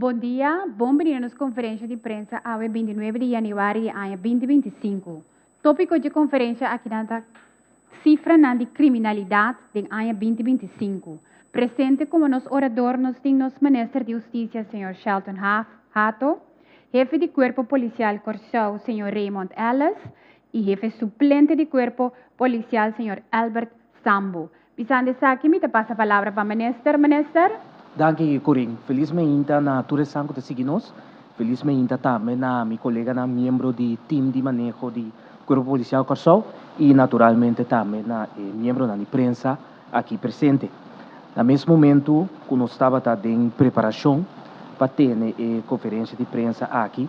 Bon dia, bon bini na nos konferensia di prensa awe 29 di yanüari di aña 2025. Tópiko dje konferensia akinan ta Sifranan di kriminalidat den aña 2025. Presente komo nos orador nos tin nos Minister di Hustisia señor Shelton Hato, Hefe di Kuerpo Polisial Kòrsou señor Raymond Ellis i Hefe Suplente di Kuerpo Polisial señor Albert Sambo. Bisando esaki mi ta pasa palabra pa Minister. Minister. Danki Corin. Felis meinta na tur esnan ku ta sigui nos. Felis meinta tambe na mi koleganan miembro di team di maneho di Kuerpo Polisial Kòrsou i naturalmente tambe na e miembronan di prensa aki presente. Na mes momentu ku nos tabata den preparashon pa tene e konferensia di prensa aki,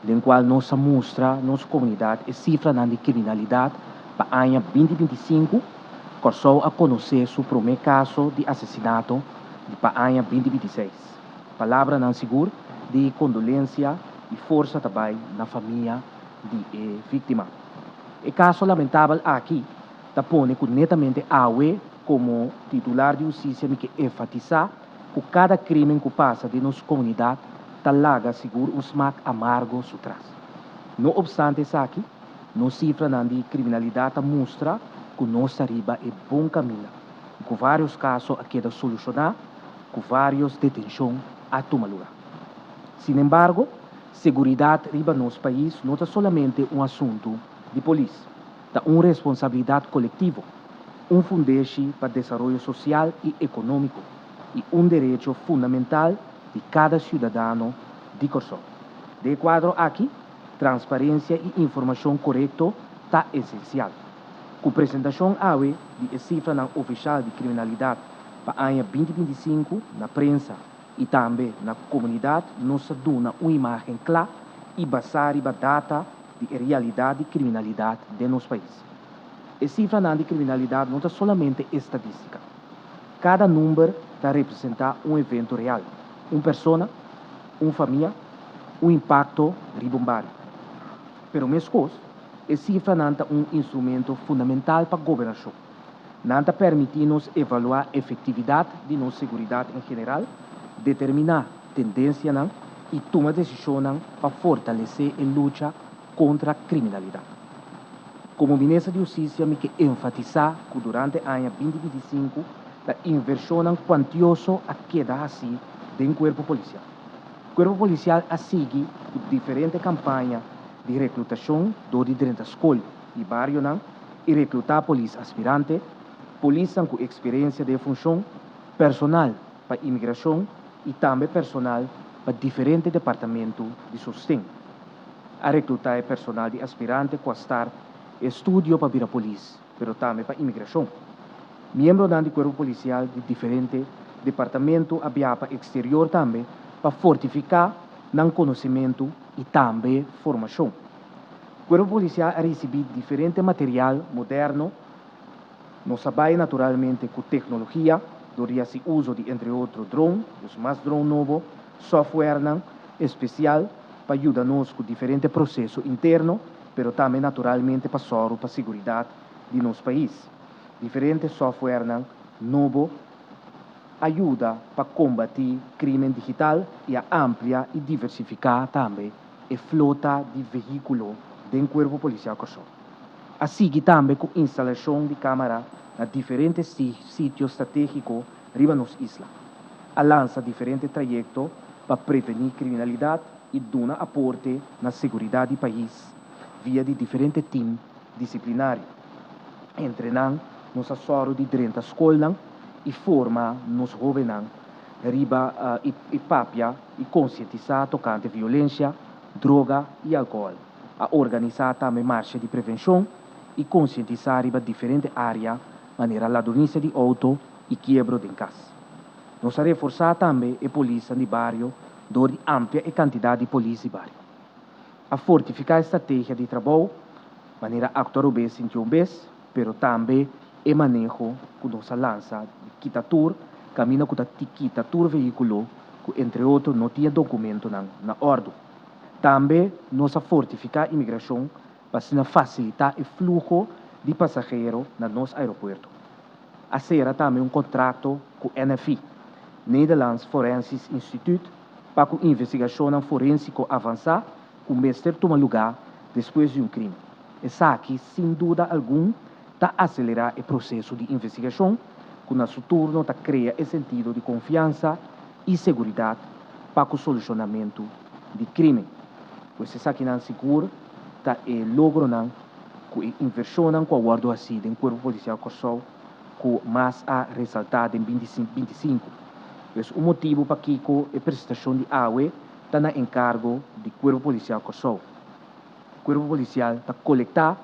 den kual nos a mustra nos komunidat e sifranan di kriminalidat pa aña 2025, Kòrsou a konosé su promé kaso di asesinato di pa aña 2026. Palabranan sigur di kondolensia i forsa ta bai na famia di e víktima. E kaso lamentabel aki ta pone ku netamente awe komo titular di hustisia mi ke enfatisá ku kada krímen ku pasa den nos komunidat ta laga sigur un smak amargo su tras. No opstante esaki, nos sifranan di kriminalidat ta mustra ku nos ta riba e bon kaminda i ku vários kaso a keda solushoná, ku vários detenshon a tuma lugá. Sinembargo, seguridat riba nos pais no ta solamente un asuntu di polis, ta un responsabilidat kolektivo, un fundeshi pa desaroyo sosial i ekonómiko i un derecho fundamental di kada siudadano di Kòrsou. Den e kuadro aki, transparensia i informashon korekto ta esensial. Ku presentashon awe di e sifranan ofishal di kriminalidat pa aña 2025 na prensa i tambe na komunidat nos ta duna un imágen kla i basá riba data di e realidat di kriminalidat den nos pais. E sifranan di kriminalidat no ta solamente estadístika. Kada number ta representá un evento real, un persona, un famia, un impakto riba un bario. Pero meskos, e sifranan ta un instrumento fundamental pa gobernashon. Nan ta permití nos evaluá efektividat di nos seguridat en general, determiná tendensianan i tuma desishonnan pa fortalesé e lucha kontra kriminalidat. Komo Minister di Hustisia mi ke enfatisá ku durante aña 2025 ta invershonnan kuantioso a keda hasí den kuerpo polisial. Kuerpo polisial a sigui ku diferente kampaña di reklutashon dor di drenta skol i barionan i reklutá polis aspirante, polisnan ku eksperensia den funshon, personal pa imigrashon i tambe personal pa diferente departamentu di sosten. A reklutá e personal di aspirante ku a start estudio pa bira polis, pero tambe pa imigrashon. Miembronan di kuerpo polisial di diferente departamentu a biaha pa eksterior tambe pa fortifiká nan konosementu i tambe formashon. Kuerpo polisial a risibí diferente material moderno. Nos a bai naturalmente ku teknologia dor di hasi uso di entre otro drone, dus mas drone nobo, softwarenan espesial pa yuda nos ku diferente proseso interno, pero tambe naturalmente pa sòru pa seguridat di nos pais. Diferente softwarenan nobo a yuda pa kombatí krímen digital i a amplia i diversifiká tambe e flota di vehíkulo den Kuerpo Polisial Kòrsou. A sigui tambe ku instalashon di kámara na diferente sitio stratégiko riba nos isla. A lansa diferente trayekto pa prevení kriminalidat i duna aporte na seguridat di pais via di diferente tim disiplinario. Entre nan nos a sòru di drenta skolnan i forma nos hóbennan riba i papia i konsientisá tokante violensia, droga i alkohòl. A organisá tambe marsha di prevenshon i konsientisá riba diferente área manera ladronisia di outo i kiebro den kas. Nos a reforsá tambe e polisnan di bario dor di amplia e kantidat di polis di bario. A fortifiká e strategia di trabou manera aktua robes sintió un bes, pero tambe e maneho ku nos a lansa di kita tur kaminda ku ta kita tur vehíkulo ku entre otro no tin e dokumentonan na òrdu. Tambe nos a fortifiká imigrashon pa asina fasilitá e fluho di pasahero na nos aeropuerto. A sera tambe un kontrakto ku NFI, Nederlands Forensisch Instituut, pa ku investigashonnan forensiko avansá ku mester tuma lugá despues di un krímen. Esaki, sin duda algun, ta aselerá e proseso di investigashon, ku na su turno ta krea e sentido di konfiansa i seguridat pa ku solushonamentu di krímen. Pues esakinan sigur ta e logronan ku e invershonnan ku a wòrdu hasí den Kuerpo Polisial Kòrsou ku mas a resaltá den 2025. Pues un motibu pakiko e presentashon di awe ta na enkargo di Kuerpo Polisial Kòrsou. Kuerpo Polisial ta kolektá,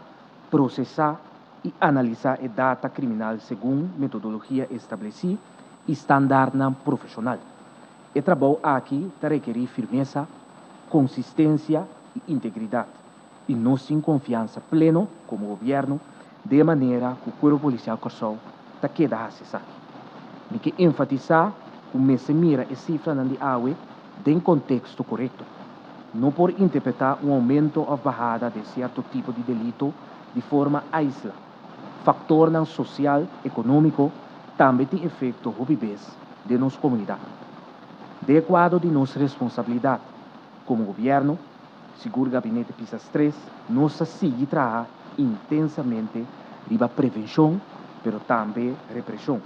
prosesá i analisá e data kriminal segun metodologia establesí i standartnan profeshonal. E trabou aki ta rekerí firmesa, konsistensia i integridat, i nos tin konfiansa pleno komo gobièrnu den e manera ku Kuerpo Polisial Kòrsou ta keda hasi esaki. Mi ke enfatisá ku mester mira e sifranan di awe den konteksto korekto. No por interpretá un oumento òf bahada den sierto tipo di delito di forma aisla. Faktornan sosial, ekonómiko tambe tin efekto hopi bes den nos komunidat. Den e kuadro di nos responsabilidat komo gobièrnu, sigur Gabinete Pisas Tres, nos ta sigui traha intensamente riba prevenshon pero tambe represhon.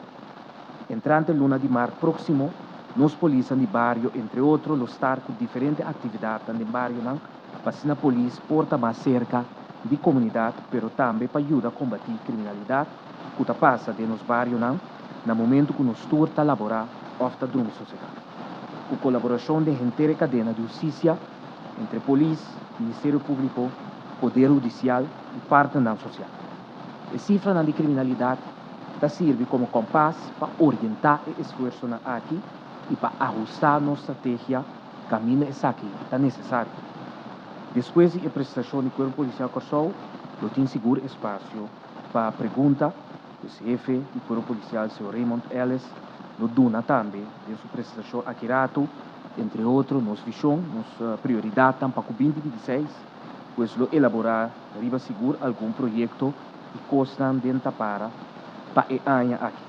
Entrante luna di mart próksimo, nos polisnan di bario entre otro lo star ku diferente aktividatnan den barionan pa asina polis por ta mas serka di komunidat pero tambe pa yuda kombatí kriminalidat ku ta pasa den nos barionan na momentu ku nos tur ta laborá òf ta drumi sosegá. Ku kolaborashon den henter e kadena di hustisia entre polis, Ministerio Públiko, poder hudisial i partnernan sosial. E sifranan di kriminalidat ta sirbi komo kompas pa orientá e esfuersonan aki i pa ahustá nos strategia kaminda esaki ta nesesario. Despues di e presentashon di Kuerpo Polisial Kòrsou lo tin sigur espasio pa pregunta, pues hefe di Kuerpo Polisial señor Raymond Ellis lo duna tambe den su presentashon aki ratu entre otro nos vishon, nos prioridatnan pa ku 2026, pues lo elaborá riba sigur algun proyekto i kosnan den tapara pa e aña aki.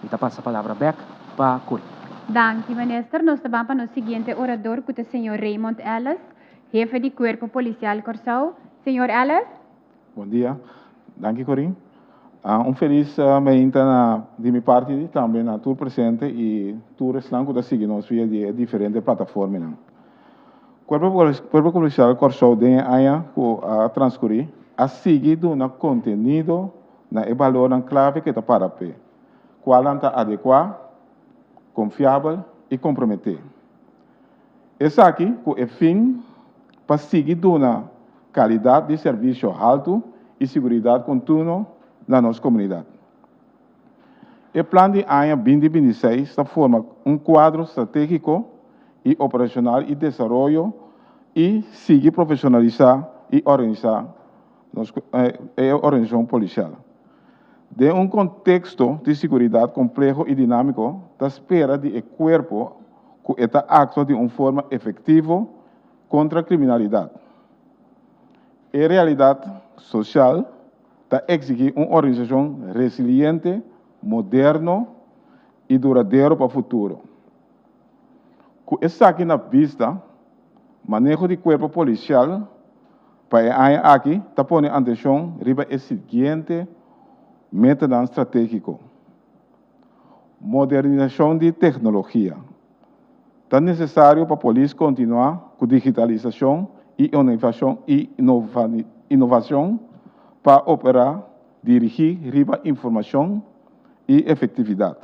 Mi ta pasa palabra bèk pa Corrie. Danki, Minister. Nos ta ban pa nos siguiente orador ku ta señor Raymond Ellis, hefe di Kuerpo Polisial Kòrsou. Señor Ellis. Bon dia. Danki Corine. Un felis meinta na di mi parti tambe na tur presente i tur esnan ku ta sigui nos via di e diferente plataformenan. Kuerpo Kuerpo Polisial Kòrsou den e aña ku a transkurí a sigui duna kontenido na e balornan klave ku e ta para p'e, kualnan ta adekuá, konfiabel i komprometé. Esaki ku e fin pa sigui duna kalidat di servisio haltu i siguridat kontinuo na nos komunidat. E plan di aña 2026 ta forma un kuadro stratégiko i operashonal i desaroyo i sigui profeshonalisá i organisá nos e organisashon polisial. Den un konteksto di siguridat kompleho i dinámiko ta spera di e kuerpo ku e ta aktua di un forma efektivo kontra kriminalidat. E realidat sosial ta eksigí un organisashon resiliente, moderno i duradero pa futuro. Ku esaki na bista, maneho di kuerpo polisial pa e aña aki ta pone atenshon riba e siguiente metanan stratégiko. Modernisashon di teknologia. Ta nesesario pa polis kontinuá ku digitalisashon i inovashon pa operá dirigí riba informashon i efektividat.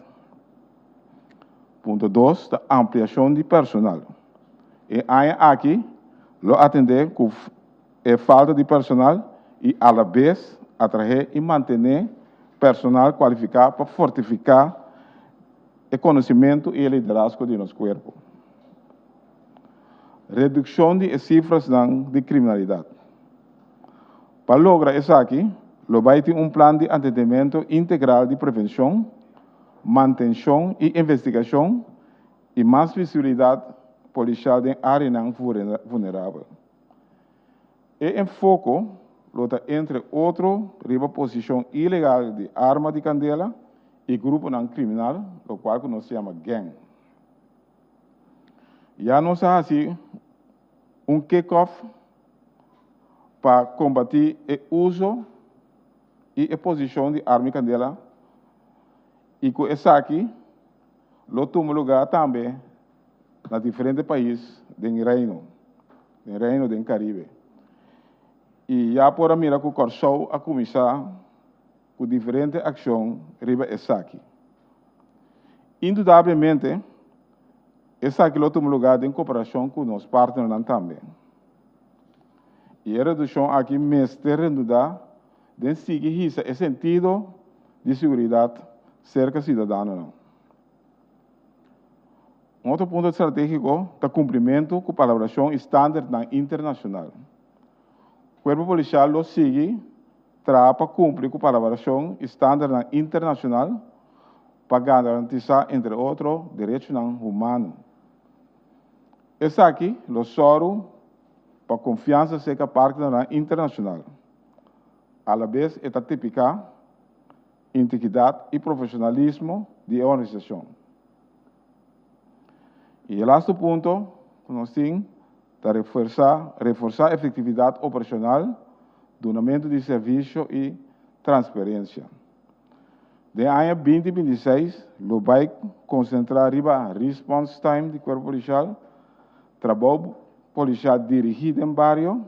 Punto dos ta ampliashon di personal. E aña aki lo atendé ku e falta di personal i alabes atraé i mantené personal kualifiká pa fortifiká e konosementu i e liderazgo di nos kuerpo. Redukshon di e sifrasnan di kriminalidat. Pa logra esaki, lo bai tin un plan di atendementu integral di prevenshon, mantenshon i investigashon i mas visibilidat polisial den áreanan vulnerabel. E enfoko lo ta entre otro riba posishon ilegal di arma di kandela i gruponan kriminal, lokual ku nos yama gang. Ya nos a hasi un kick-off pa kombatí e uso i e posishon di arma i kandela i ku esaki lo tuma lugá tambe na diferente pais den Reino, den Reino den Karibe. I ya por a mira ku Kòrsou a kuminsá ku diferente akshon riba esaki. Indudablemente esaki lo tuma lugá den koperashon ku nos partnernan tambe. I e redukshon aki mester rendudá den sigui hisa e sentido di siguridat serka siudadanonan. Un otro punto stratégiko ta kumplimentu ku palabrashon i standardnan internashonal. Kuerpo Polisial lo sigui traha pa kumpli ku palabrashon i standardnan internashonal pa garantisá entre otro derechonan humano. Esaki lo sòru pa konfiansa serka partnernan internashonal. Alabes e ta tipiká integridat i profeshonalismo di e organisashon. I e lastu punto ku nos tin ta refuersá reforsá efektividat operashonal, dunamentu di servisio i transparensia. Den aña 2026 lo bai konsentrá riba response time di Kuerpo Polisial, trabou polisial dirigí den bario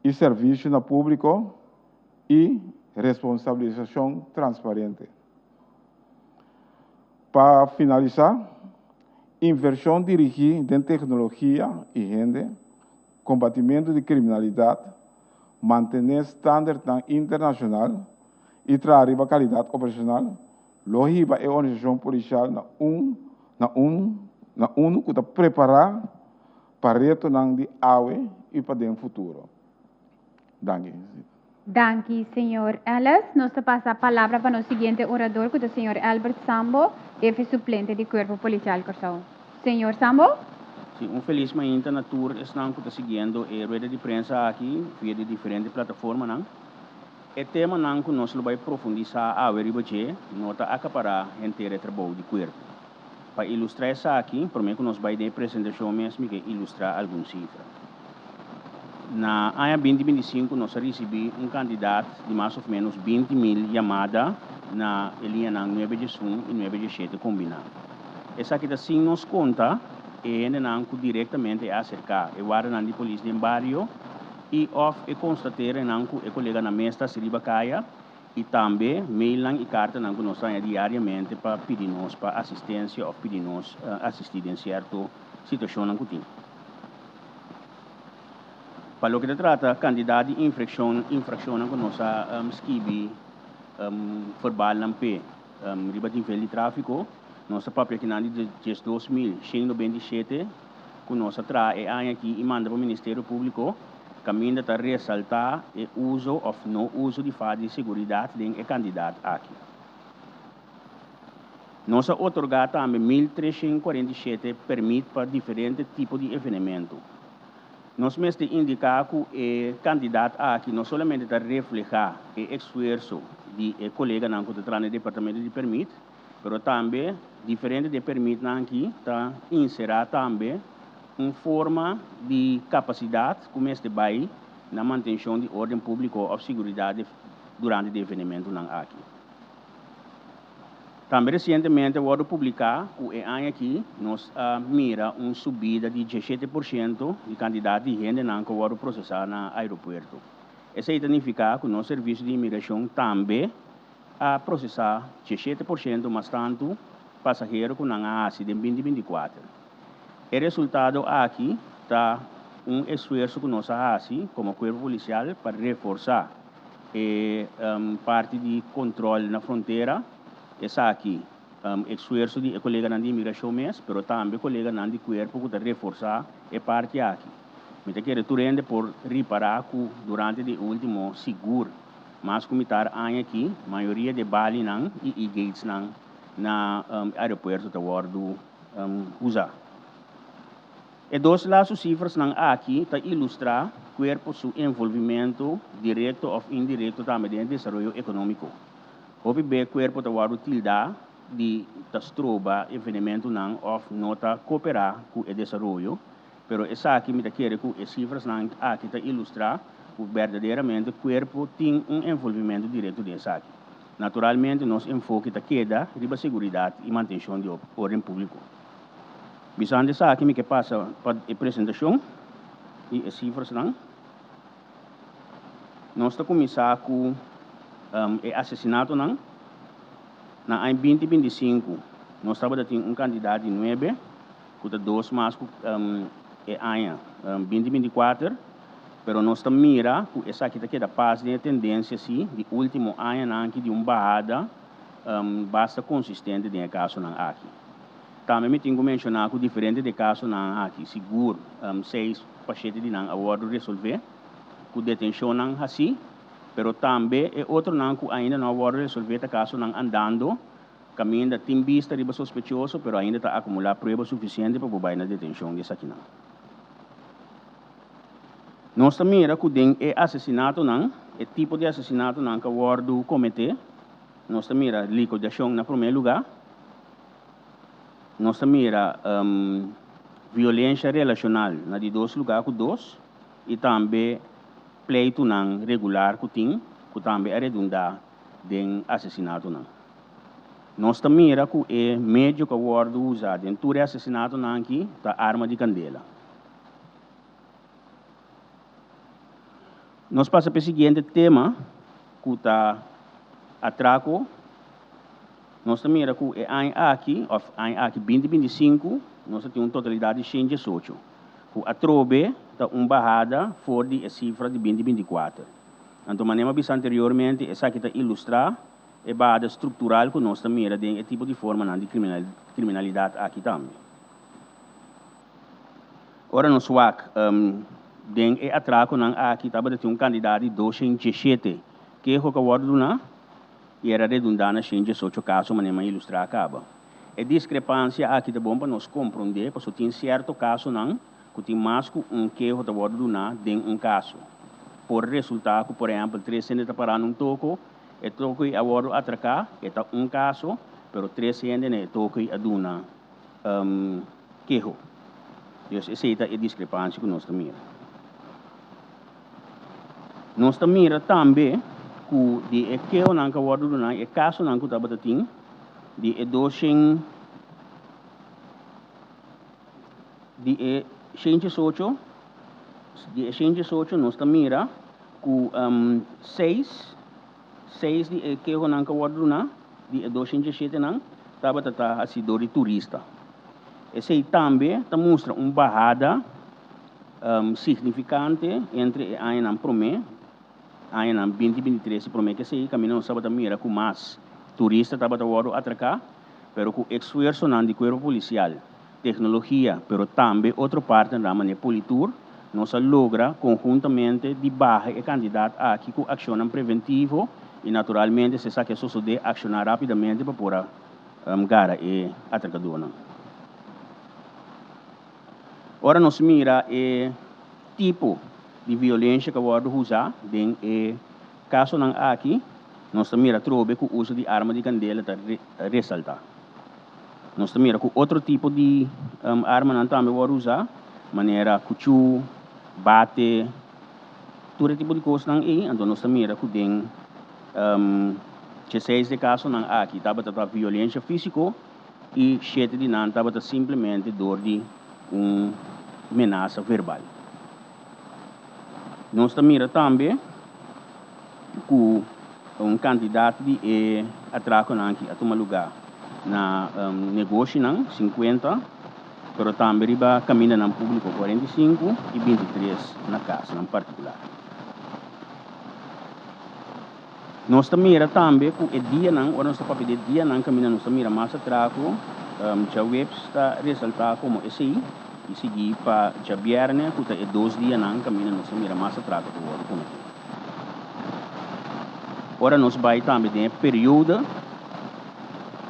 i servisio na públiko i responsabilisashon transparente. Pa finalisá, invershon dirigí den teknologia i hende, kombatimentu di kriminalidat, mantené standardnan internashonal i traha riba kalidat operashonal lo hiba e organisashon polisial na un na un na unu ku ta prepará pa retonan di awe i pa den futuro. Danki. Danki, señor Ellis. Nos ta pasa palabra pa nos siguiente orador ku ta señor Albert Sambo, hefe suplente di Kuerpo Polisial Kòrsou. Señor Sambo? Sí, un felis mainta na tur esnan ku ta siguiendo e rueda di prensa aki via di diferente plataformanan. E temanan ku nos lo bai profundisá awe riba dje no ta akapará henter e trabou di kuerpo. Pa ilustrá esaki, promé ku nos bai den e presentashon mes mi ke ilustrá algun sifra. Na aña 2025 nos a risibí un kantidat di mas òf ménos 20.000 yamada na e liñanan 911 i 917 kombiná. Esaki ta sin nos konta e hendenan ku direktamente a aserká e wardanan di polis den bario i òf e konstaterenan ku e koleganan mes ta hasi riba kaya i tambe mailnan i kartanan ku nos ta haña diariamente pa pidi nos pa asistensia òf pidi nos asistí den sierto situashonnan ku tin. Pa loke ta trata kantidat di infrakshon infrakshonnan ku nos a skibi verbalnan p'e riba nivel di tráfiko, nos ta papia kinan di 12.197 ku nos a traha e aña aki i manda pa Ministerio Públiko, kaminda ta resaltá e uso òf no uso di faha di seguridat den e kandidat aki. Nos a otorgá tambe 1347 pèrmit pa diferente tipo di evenemento. Nos mester indiká ku e kandidat aki no solamente ta reflehá e esfuerso di e koleganan ku ta traha na e departamento di pèrmit, pero tambe diferente di e pèrmitnan aki ta inserá tambe un forma di kapasidat ku mester bai na mantenshon di órden públiko òf siguridat durante di evenementonan aki. Tambe resientemente a wòrdu publiká ku e aña aki nos a mira un subida di 17% di kantidat di hendenan ku a wòrdu prosesá na aeropuerto. Esei ta nifiká ku nos servisio di imigrashon tambe a prosesá 17% mas tantu pasahero ku nan a hasi den 2024. E resultado aki ta un esfuerso ku nos a hasi komo kuerpo polisial pa reforsá e parti di kontrol na frontera. Esaki esfuerso di e koleganan di imigrashon mes, pero tambe koleganan di kuerpo ku ta reforsá e parti aki. Mi ta kere tur hende por ripará ku durante di e último sigur mas ku mitar aña aki, mayoria di e balinan i e-gatesnan na aeropuerto ta wòrdu usá. E dos lastu sifrasnan aki ta ilustrá kuerpo su envolvimentu direkto òf indirekto tambe den e desaroyo ekonómiko. Hopi be kuerpo ta wòrdu tildá di ta stroba evenementonan òf no ta kooperá ku e desaroyo, pero esaki mi ta kere ku e sifrasnan aki ta ilustrá ku berdaderamente kuerpo tin un envolvimentu direkto den esaki. Naturalmente nos enfoke ta keda riba seguridat i mantenshon di órden públiko. Bisando esaki mi ke pasa pa e presentashon i e sifrasnan. Nos ta kuminsá ku e asesinatonan. Na aña 2025 nos tabata tin un kantidat di nuebe, ku ta dos mas ku e aña 2024, pero nos ta mira ku esaki ta keda pas den e tendensia si di último añanan aki di un bahada basta konsistente den e kasonan aki. Tambe mi tin ku menshoná ku diferente di e kasonan aki, sigur seis pa shete di nan a wòrdu resolvé ku detenshonnan hasí, pero tambe e otronan ku ainda no a wòrdu resolvé ta kasonan andando, kaminda tin bista riba sospechoso pero ainda ta akumulá prueba sufisiente pa por bai na detenshon di esakinan. Nos ta mira ku den e asesinatonan, e tipo di asesinatonan ku a wòrdu kometé, nos ta mira likudashon na promé lugá, nos ta mira violensha relashonal na di dos lugá ku dos i tambe pleitunan regular ku tin ku tambe a redundá den asesinatonan. Nos ta mira ku e medio ku a wòrdu usá den tur e asesinatonan aki ta arma di kandela. Nos pasa pa e siguiente tema ku ta atrako. Nos ta mira ku e aña aki, òf aña aki 2025, nos ta tin un totalidat di 118, ku atrobe ta un bahada for di e sifra di 2024. Anto manera mi a bisa anteriormente, esaki ta ilustrá e bahada struktural ku nos ta mira den e tipo di formanan di kriminalidat aki tambe. Ora nos wak den e atrakonan aki tabata tin un kantidat di 217 keho ku a wòrdu duná i era redundá na 118 kaso manera mi a ilustrá kaba. E diskrepansia aki ta bon pa nos komprondé pasobra tin sierto kasonan ku tin mas ku un keho ta wòrdu duná den un kaso. Por resultá ku por ehèmpel tres hende ta pará na un toko, e toko ei a wòrdu atraká, e ta un kaso, pero tres hende na e toko ei a duna keho. Dus esei ta e diskrepansia ku nos ta mira. Nos ta mira tambe ku di e kehonan ku a wòrdu duná, e kasonan ku tabata tin, di e 200 di e 118, di e 118 nos ta mira ku seis, seis di e kehonan ku a wòrdu duná, di e 207 nan, tabata ta hasi dor di turista. Esei tambe ta mustra un bahada signifikante entre e añanan promé, añanan 2023 i promé ku esei, kaminda nos tabata mira ku mas turista tabata wòrdu atraká, pero ku esfuersonan di kuerpo polisial, teknologia, pero tambe otro partnernan manera Politur, nos a logra konhuntamente di baha e kantidat aki ku akshonnan preventivo i naturalmente si esaki a sosodé akshoná rápidamente pa por a gara e atrakadónan. Ora nos mira e tipo di violensha ku a wòrdu usá den e kasonan aki, nos ta mira atrobe ku uso di arma di kandela ta resaltá. Nos ta mira ku otro tipo di armanan tambe wòrdu usá, manera kuchú, bate, tur e tipo di kosnan ei. Anto nos ta mira ku den dieseis di e kasonan aki tabata ta violensha físiko i shete di nan tabata simplemente dor di un menasa verbal. Nos ta mira tambe ku un kantidat di e atrakonan aki a tuma lugá na negoshinan, 50, pero tambe riba kamindanan públiko, 45, i 23 na kasnan partikular. Nos ta mira tambe ku e dianan, ora nos ta papia di e dianan kaminda nos ta mira mas atrako, djaweps ta resaltá komo esei i sigui pa djabièrnè ku ta e dos dianan kaminda nos ta mira mas atrako ta wòrdu kometí. Ora nos bai tambe den e periodo,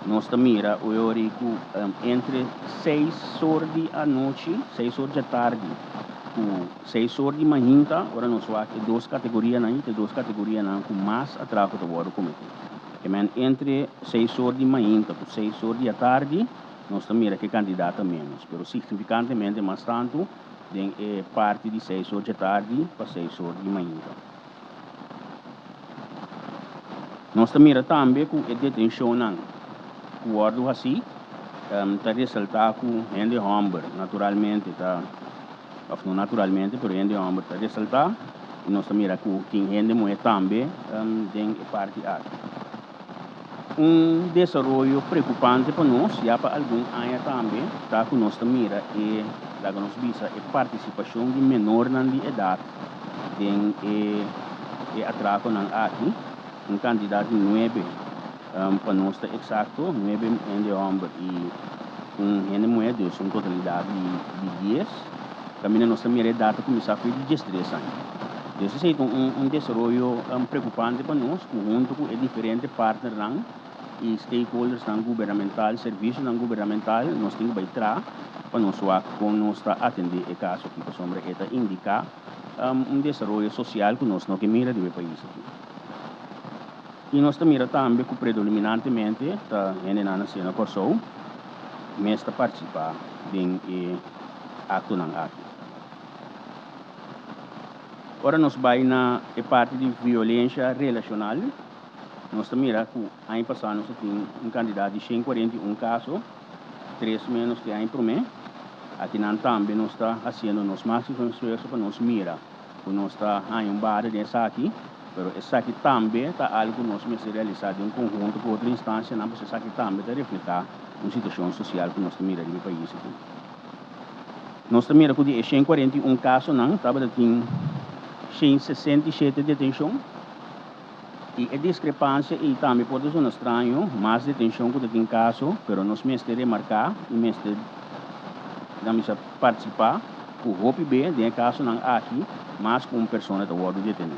nos ta mira ori ku entre seis or di anochi, seis or djatardi ku seis or di mainta, ora nos wak e dos kategorianan, ta e dos kategorianan ku mas atrako ta wòrdu kometí. Ke men entre seis or di mainta ku seis or di atardi nos ta mira ku e kantidat ta ménos, pero signifikantemente mas tantu den e parti di seis or djatardi pa seis or di mainta. Nos ta mira tambe ku e detenshonnan ku wòrdu hasí ta resaltá ku hende hòmber naturalmente ta, òf no naturalmente, pero hende hòmber ta resaltá i nos ta mira ku tin hende muhé tambe den e parti aki. Un desaroyo preokupante pa nos ya pa algun aña tambe ta ku nos ta mira e, laga nos bisa, e partisipashon di menornan di edat den e e atrakonan aki, un kantidat di nuebe, pa nos ta eksakto, nuebe hende hòmber i un hende muhé, dus un totalidat di di dies. Kaminda nos ta mira e data kuminsá for di diestres aña. Dus esei ta un un desaroyo preokupante pa nos ku huntu ku e diferente partnernan i stakeholdersnan gubernamental, servisionan gubernamental, nos tin ku bai traha pa nos wak kon nos ta atendé e kaso aki, pasobra e ta indiká un desaroyo sosial ku nos no ke mira riba e pais aki. I nos ta mira tambe ku predominantemente ta hendenan nasé na Kòrsou mes ta partisipá den e aktonan aki. Ora nos bai na e parti di violensha relashonal, Nos ta mira ku aña pasá nos a tin un kantidat di 141 kaso, tres ménos ku e aña promé. Akinan tambe nos ta hasiendo nos máksimo esfuerso pa nos mira ku nos ta haña un bada den esaki, pero esaki tambe ta algu ku nos mester realisá den konhunto ku otro instansianan, pasobra esaki tambe ta reflehá un situashon sosial ku nos ta mira riba e pais aki. Nos ta mira ku di e 141 kasonan tabata tin 167 detenshon. I e diskrepansia ei tambe por ta zona straño, mas detenshon ku ta tin kaso, pero nos mester remarká i mester nan bisa partisipá ku hopi be den e kasonan aki mas ku un persona ta wòrdu detené.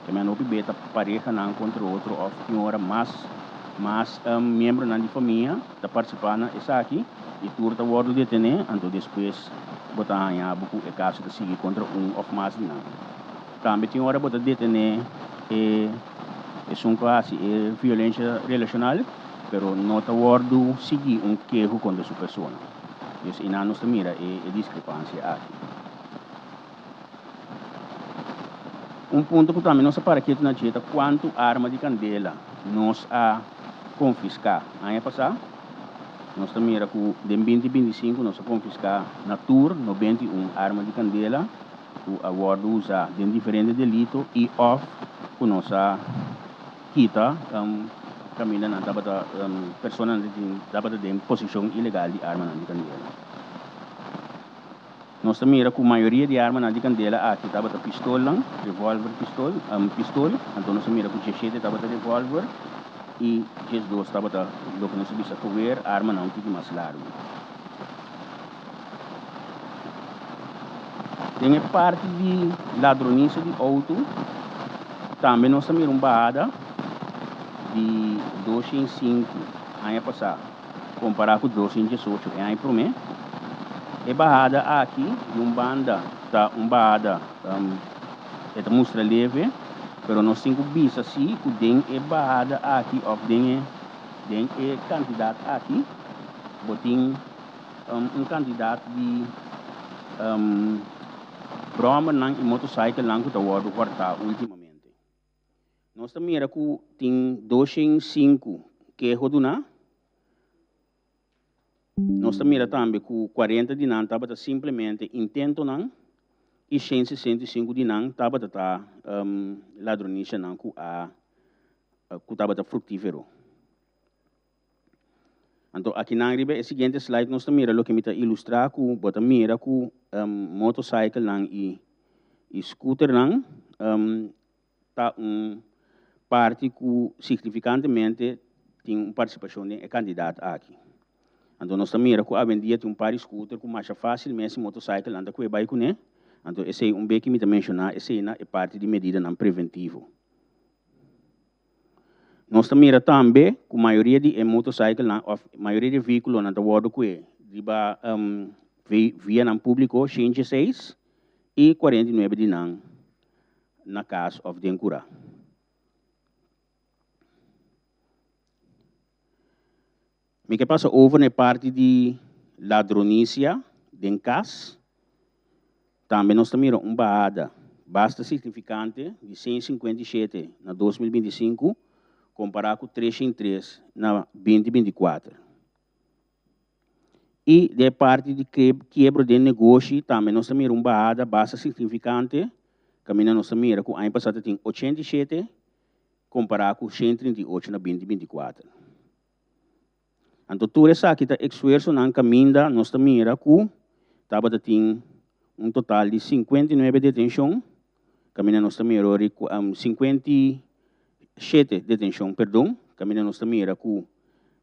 Ke men hopi be ta parehanan kontra otro òf tin ora mas mas miembronan di famia ta partisipá na esaki i tur ta wòrdu detené, anto despues bo ta haña bo ku e kaso ta sigui kontra un òf mas di nan. Tambe tin ora bo ta detené e esun ku a hasi e violensha relashonal, pero no ta wòrdu sigui un keho kontra su persona. Dus einan nos ta mira e diskrepansia aki. Un punto ku tambe nos a para ketu na dje ta kuantu arma di kandela nos a konfiská aña pasá. Nos ta mira ku den 2025 nos a konfiská na tur 91 arma di kandela. Ku a wòrdu usá den diferente delito i òf ku nos a kita kaminda nan tabata personanan tabata den posishon ilegal di armanan di kandela. Nos ta mira ku mayoria di armanan di kandela aki tabata pistolnan, revòlver pistol, pistol, anto nos a mira ku 17 tabata revòlver i 12 tabata loke nos a bisa geweer, armanan un tiki mas largu. Den e parti di ladronisia di outo tambe nos ta mira un bahada di 205 aña pasá kompará ku 218 e aña promé. E bahada aki di un banda ta un bahada e ta mustra leve pero nos tin ku bisa si ku den e bahada aki òf den e den e kantidat aki bo tin un kantidat di bròmernan i motosaikelnan ku ta wòrdu hòrtá últimamente. Nos ta mira ku tin 205 keho duná. Nos ta mira tambe ku 40 di nan tabata simplemente intentonan i 165 di nan tabata ta ladronisianan ku a ku tabata fruktífero. Anto akinan riba e siguiente slide nos ta mira loke mi ta ilustrá ku bo ta mira ku motorcyclenan i i scooternan ta un parti ku signifikantemente tin un partisipashon den e kantidat aki. Anto nos ta mira ku awendia tin un par di scooter ku masha fásil mes e motorcyclenan ta kue bai kuné, anto esei un beki mi ta menshoná esei na e parti di medidanan preventivo. Nos ta mira tambe ku mayoria di e motorcyclenan òf mayoria di e vehíkulonan ta wòrdu kue riba vianan públiko 106 i 49 di nan na kas òf den kurá. Mi ke pasa over na e parti di ladronisia den kas. Tambe nos ta mira un bahada basta signifikante di 157 na 2025 kompará ku 303 na 2024. I den e parti di kiebro den negoshi tambe nos ta mira un bahada basta signifikante kaminda nos ta mira ku aña pasá ta tin 87 kompará ku 138 na 2024. Anto tur esaki ta esfuersonan kaminda nos ta mira ku tabata tin un total di 59 detenshon, kaminda nos ta mira ori ku 57 detenshon, perdon, kaminda nos ta mira ku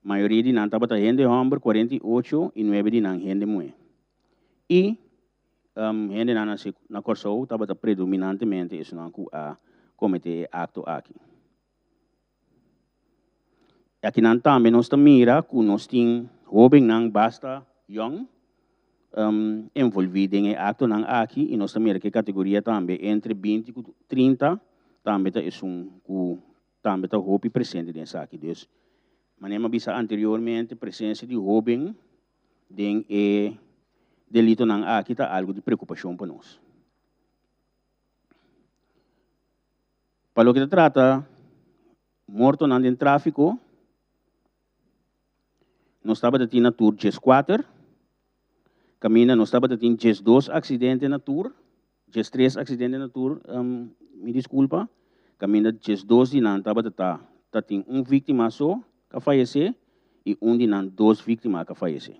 mayoria di nan tabata hende hòmber, 48, i 9 di nan hende muhé. I hendenan na Kòrsou tabata predominantemente esunnan ku a kometé e akto aki. Akinan tambe nos ta mira ku nos tin hóbennan basta yòn envolví den e aktonan aki i nos ta mira ku e kategoria tambe entre 20 ku 30 tambe ta esun ku tambe ta hopi presente den esaki. Dus, manera mi a bisa anteriormente, presensia di hóben den e delitonan aki ta algu di preokupashon pa nos. Pa loke ta trata mortonan den tráfiko, nos tabata tin na tur 14, kaminda nos tabata tin 12 aksidente na tur, 13 aksidente na tur, mi diskulpa, kaminda 12 di nan tabata ta ta tin un víktima so ku a fayesé i un di nan dos víktima ku a fayesé.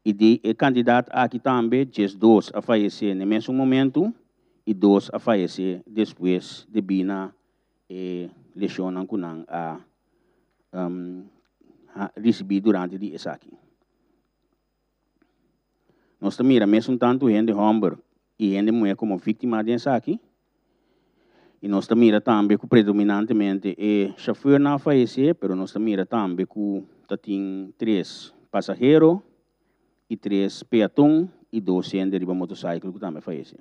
I di e kantidat aki tambe 12 a fayesé na e mesun momentu i dos a fayesé despues debí na e leshonnan ku nan a risibí durante di esaki. Nos ta mira mesun tantu hende hòmber i hende muhé komo víktima den esaki. I nos ta mira tambe ku predominantemente e shofùrnan a fayesé, pero nos ta mira tambe ku ta tin tres pasahero i tres peaton i dos hende riba motosaikel ku tambe a fayesé.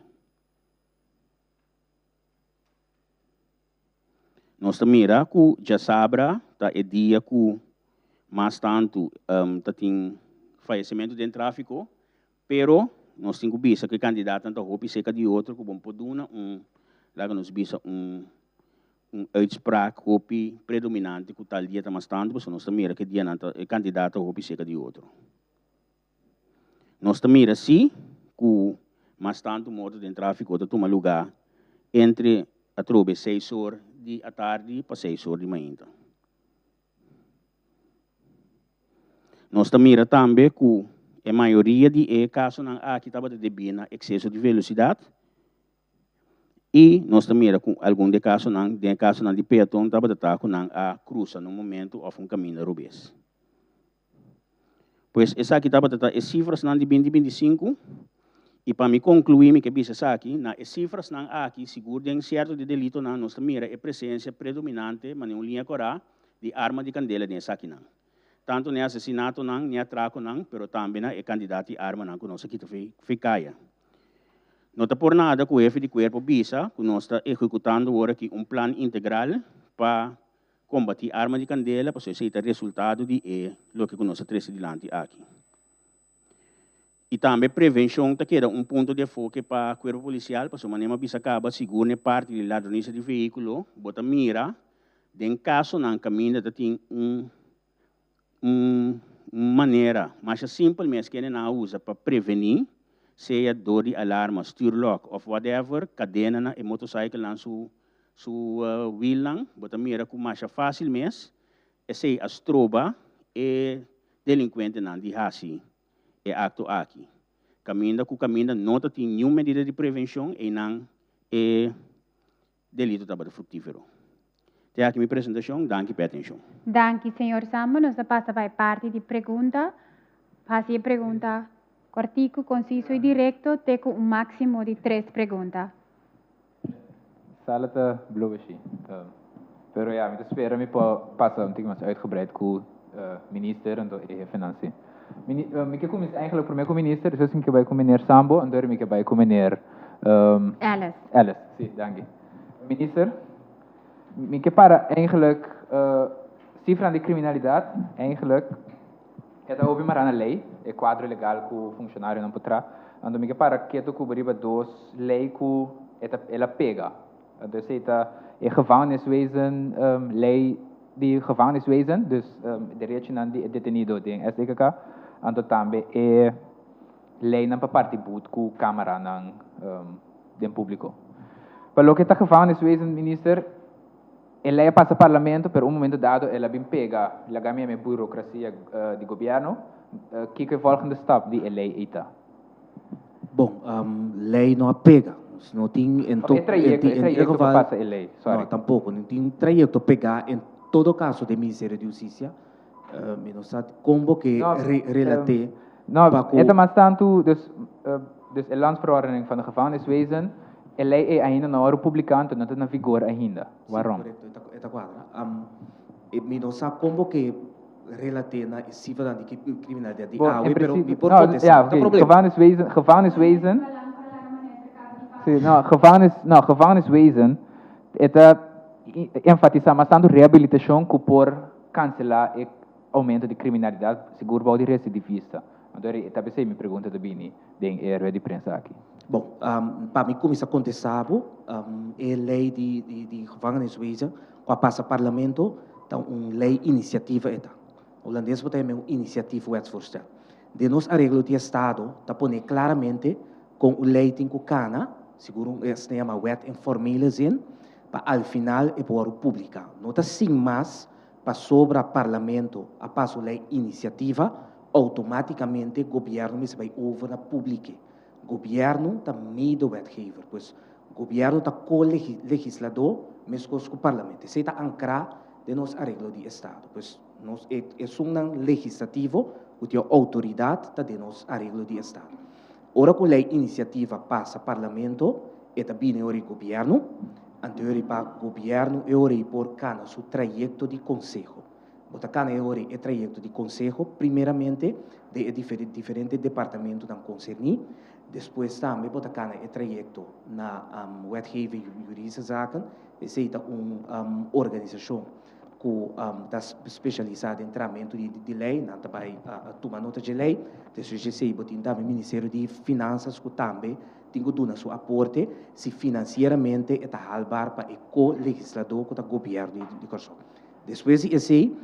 Nos ta mira ku djasabra ta e dia ku mas tantu ta tin fayesementu den tráfiko, Pero nos tin ku bisa ku e kandidatnan ta hopi serka di otro ku bo por duna un, laga nos bisa un un uitspraak hopi predominante ku tal dia ta mas tantu pasobra nos ta mira ku e dianan ta e kandidat ta hopi serka di otro. Nos ta mira si ku mas tantu morto den tráfiko ta tuma lugá entre atrobe seis or di atardi pa seis or di mainta. Nos ta mira tambe ku e mayoria di e kasonan aki tabata debí na ekseso di velosidat i nos ta mira ku algun di e kasonan, den e kasonan di peaton tabata ta ku nan a krusa na un momentu òf un kaminda robes. Pues esaki tabata ta e sifrasnan di binti 25 i pa mi konkluí mi ke bisa esaki, na e sifrasnan aki sigur den sierto di delitonan nos ta mira e presensia predominante manera un liña kòrá di arma di kandela den esakinan. Tantu na e asesinatonan, ni atrakonan, pero tambe na e kantidat di armanan ku nos a kita fi kaya. No ta por nada ku hefe di kuerpo bisa ku nos ta ehekutando wor aki un plan integral pa kombatí arma di kandela, pasobra esei ta resultado di e loke ku nos a trese dilanti aki. I tambe prevenshon ta keda un punto di enfoke pa kuerpo polisial, pasobra manera mi a bisa kaba, sigur na e parti di ladronisia di vehíkulo, bo ta mira den kasonan kaminda ta tin un un manera masha simpel mes kende nan a usa pa prevení, sea dor di alarma, stuurlock òf whatever, kadena na e motosaikelnan su su wielnan, bo ta mira ku masha fásil mes esei a stroba e delinkuentenan di hasi e akto aki. Kaminda ku kaminda no ta tin niun medida di prevenshon, einan e delito tabata fruktífero. Te aki mi presentashon, danki pa e atenshon. Danki, señor Sambo. Nos ta pasa pa e parti di pregunta. Hasi e pregunta kòrtiku, konsiso i direkto, te ku un máksimo di tres pregunta. Sala ta blou ashi. Pero ya, mi ta spera mi por pasa un tiki mas uitgebreid ku minister anto e hefenan si. Mi ke kuminsa eigenlijk prome ku minister, despues mi ke bai ku meneer Sambo, anto mi ke bai ku meneer Ellis. Ellis, si, danki. Minister, mi ke para eigenlijk. Sifranan di kriminalidat eigenlijk e ta hopi mará na lei, e kuadro legal ku funshonarionan por traha. Anto mi ke para ketu ku bo riba dos lei ku e ta el a pega. Anto esei ta e gevangeniswezen, lei di gevangeniswezen, dus derechonan di e detenido den SDKK, anto tambe e leinan pa parti but ku kameranan den públiko. Pa loke ta gevangeniswezen, minister, E lei a pasa parlamento, pero un momento dado el a bin pega, laga mi yama e burocracia di gobierno. Kiko e volgende stap di e lei ei ta? Bon, lei no a pega. Nos no tin en Of e trayecto, e trayecto pa pasa e lei, sorry. No, tampoco. No tin trayecto pega en todo caso den Ministerio di Husticia. Mi no sa con bo ke relate No, e ta mas tantu, dus, dus e landsverordening van de gevangeniswezen, e lei ei ainda no a wòrdu publiká, anto no ta na vigor ainda. Waarom? Sí, korekto, e ta kuadra. Mi no sa kon bo ke relat'é na e sifranan di kriminalidat di awe, pero mi por kontestá, no ta problema. Gevangeniswezen, gevangeniswezen, sí, no, gevangenis, no, gevangeniswezen, e ta enfatisá mas tantu rehabilitashon ku por kanselá e Aumento di kriminalidat sigur bou di residivista. Anto e ta p'esei mi pregunta ta bini den e rueda di prensa aki. Bon, pa mi kuminsá kontestá bo, e lei di gevangeniswezen ku a pasa parlamento ta un lei inisiativa e ta. Hulandes bo ta yama e un initiatiefwetsvoorstel. Den nos areglo di estado ta pone klaramente kon un lei tin ku kana, sigur un esei ta yama wet in formele zin, pa al final e por wòrdu publiká. No ta sin mas Pasobra Parlamento a pasa un ley iniciativa, automaticamente Gobierno mester bay over na publike. Gobierno ta medewetgever, pues Gobierno ta co-legislador mescos cu Parlamento. Esey ta ancra den nos areglo di Estado. Pues nos e esunnan legislativo cu tin autoridad ta den nos areglo di Estado. Ora cu ley iniciativa pasa Parlamento, e ta bini ora e Gobierno, anto e ora pa Gobierno e ora por cana su trayecto di conseho. Bo ta cana e ora e trayecto di conseho primeramente den e diferente departamentonan concerni, despues tambe bo ta cana e trayecto na Wetgeving Juridische Zaken, esey ta un organisacion ku ta spesialisá den tramentu di lei, nan ta bai tuma nota dje lei. Despues dje esei bo tin tambe Ministerio di Finansas ku tambe tin ku duna su aporte si finansieramente e ta halbar pa e ko-legisladó ku ta gobièrnu di Kòrsou. Despues di esei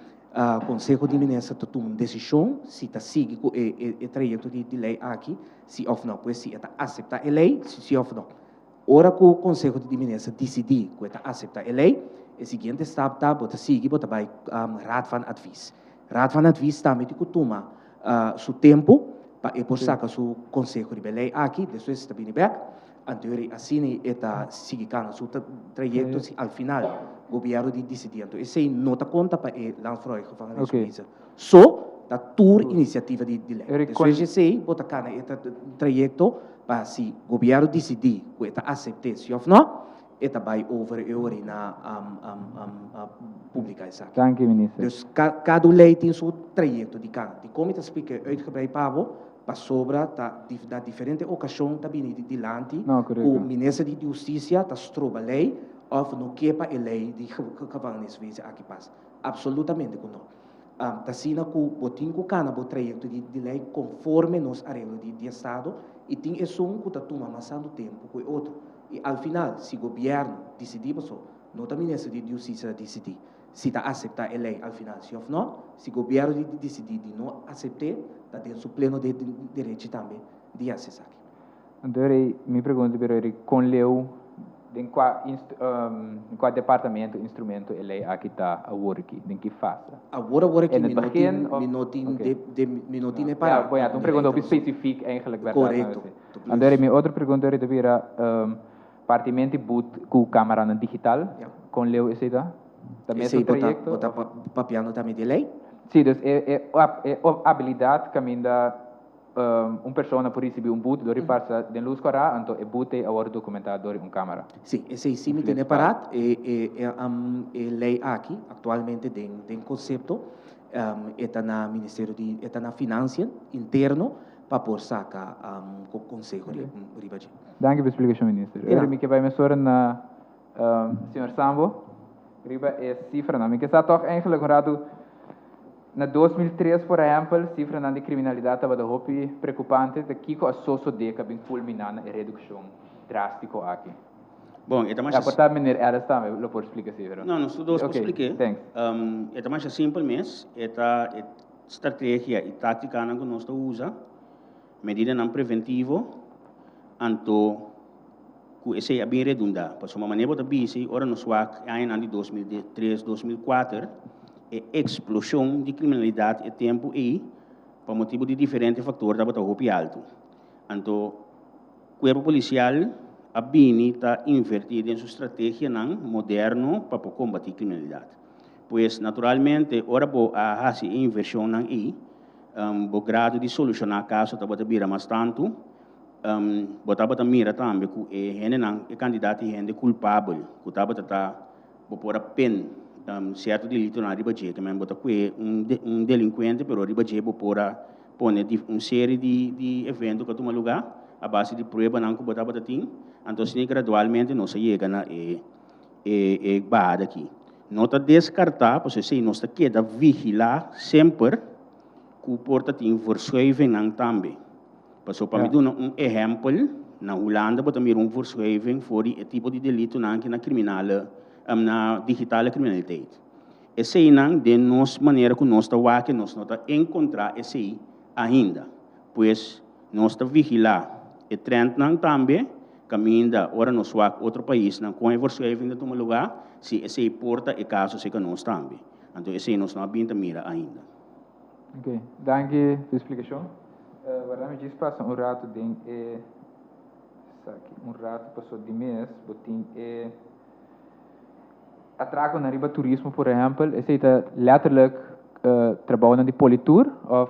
Konseho di Minister ta tuma un desishon si ta sigui ku e trayekto di lei aki si òf nò, pues si e ta aseptá e lei si òf nò. Ora ku Konseho di Minister disidí ku e ta aseptá e lei, e siguiente stap ta bo ta sigui bo ta bai Raad van Advies. Raad van Advies tambe tin ku tuma su tempu pa e por saka su konseho riba e lei aki, despues e ta bini bèk, anto asina e ta sigui kana su trayekto si al final gobièrnu di disidí. Anto esei no ta konta pa e Landsvrouwen Gevangeniswezen. So ta tur inisiativa di lei. Despues di esei bo ta kana e trayekto pa si gobièrnu disidí ku e ta asept'é si òf nò, e ta bai over e ora na publiká esaki. Danki, Minister. Dus kada un lei tin su trayekto di kana. Dikon mi ta splika e uitgebrei pa bo? Pasobra ta na diferente okashon ta bini dilanti ku Minister di Hustisia ta stroba lei òf no ke pa e lei di gevangeniswezen aki pasa. Absolutamente ku no. Ta asina ku bo tin ku kana bo trayekto di lei konforme nos areglo di estado i tin esun ku ta tuma mas tantu tempu ku e otro. I al final si gobièrnu disidí paso no ta minister di hustisia ta disidí si ta aseptá e lei al final si òf nò. Si gobièrnu di disidí di no asept'é ta den su pleno derechi tambe di hasi esaki. Anto Rey, mi pregunta pero Rey, kon leu den kua den kua departamento, instrumento e lei aki ta awor aki, den ki fase? Awor awor aki mi no tin, mi no tin de de mi no tin e para. Ja, bon ja, ta un pregunta hopi specifiek eigenlijk berdad. Korekto. Anto Rey, mi otro pregunta Rey ta bira partimenti but ku kameranan digital, kon leu esei ta? Ta mesun trayekto? Esei bo ta papiando tambe di e lei? Si, dus e e abilidat kaminda Un persona por ricibi un boete dor di pasa den luz cora, anto e boete a wordo documenta dor di un camera. Sí, esei sí mi tene parat. E e ley aki actualmente den den concepto e ta na Ministerio di e ta na Financiën interno pa por saca conseho riba dje. Danki pa e splicacion Minister. Ora mi ke bai mesora na señor Sambo. Riba e sifranan. Mi ke sa tòg eigenlijk un ratu, na 2003 por ehèmpel, sifranan di kriminalidat tabata hopi preokupante, ta kiko a sosodé ku a bin kulminá na e redukshon drástiko aki? Bon, e ta masha. Ja, por ta meneer Ellis tambe lo por splika esei, pero. No, nos tur dos por splik'é. Oké, thanks. E ta masha simpel mes, e ta e strategia i táktikanan ku nos ta usa, medidanan preventivo, anto ku esei a bin redundá. Pasobra manera bo ta bisa ora nos wak e añanan di 2003, 2004, e eksploshon di kriminalidat e tempu ei pa motibu di diferente faktor tabata hopi altu. Anto kuerpo polisial a bini ta invertí den su strategianan moderno pa por kombatí kriminalidat. Pues naturalmente ora bo a hasi e invershonnan ei, bo grado di solushoná kaso tabata bira mas tantu. Bo tabata mira tambe ku e hendenan, e kantidat di hende kulpabel ku tabata ta bo por a pen sierto delitonan riba dje, ke men bo ta kue un delinkuente pero riba dje bo por a pone un serie di evento ku a tuma lugá a base di pruebanan ku bo tabata tin. Anto asina gradualmente nos a yega na e e bahada aki. No ta deskartá, pasobra esei nos ta keda vigilá semper ku por ta tin verschuivingnan tambe. Pasobra pa mi duna un ehèmpel, na Hulanda bo ta mira un verschuiving for di e tipo di delitonan aki na kriminale, na digitale kriminaliteit. Eseinan den nos manera ku nos ta wak nos no ta enkontrá esei ainda. Pues nos ta vigilá e trendnan tambe kaminda ora nos wak otro paisnan kon e verschuiving ta tuma lugá, si esei por ta e kaso serka nos tambe. Anto esei nos no a bin ta mira ainda. Ok, danki pa e splikashon. Warda mi djis pasa un ratu den e esaki, un ratu paso di mes bo tin e atrakonan riba turismo por ehèmpel, esei ta letterlijk trabounan di Politur òf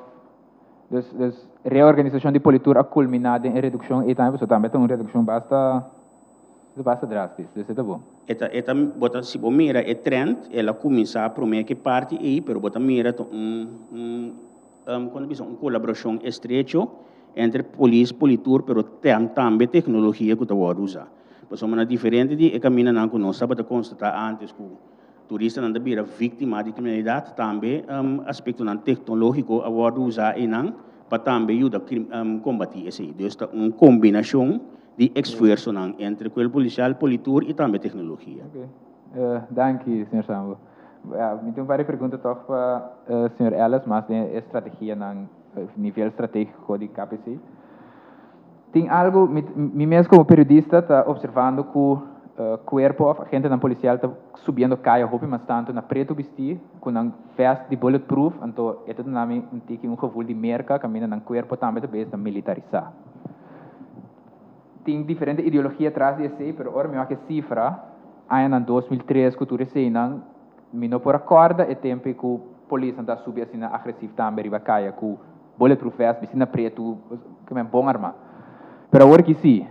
dus dus reorganisashon di Politur a kulminá den e redukshon ei tambe pasobra tambe ta un redukshon basta E ta basta drastisch, dus e ta bon. E ta, e ta, bo ta, si bo mira e trend, el a kuminsá promé ku e parti ei, pero bo ta mira ta un, un, kon ta bisa, un kolaborashon estrecho entre polis, politur, pero tambe teknologia ku ta wòrdu usá. Pasobra na diferente di e kamindanan ku nos tabata konstatá ántes ku turistanan ta bira víktima di kriminalidat, tambe aspektonan teknológiko a wòrdu usá einan pa tambe yuda kombatí esei. Dus ta un kombinashon di esfuersonan entre kuerpo polisial, politur i tambe teknologia. Oké. Danki, señor Sambo. Ja, mi tin un par di pregunta tòg pa señor Ellis, mas den e strategianan, nivel stratégiko di KPC. Tin algu, mi, mi mes komo periodista ta opservando ku kuerpo òf agentenan polisial ta subiendo kaya hopi mas tantu na pretu bistí, ku nan vest di bulletproof, anto e ta duna mi un tiki un gevoel di Merka kaminda nan kuerpo tambe ta bes ta militarisá. Tin diferente ideologia tras di esei, pero ora mi wak e sifra, añanan 2003 ku tur eseinan, mi no por a kòrda e tempu ku polisnan ta subi asina agresiv tambe riba kaya ku bulletproof vest, bisti na pretu, ke men bon armá. Pero awor ki si,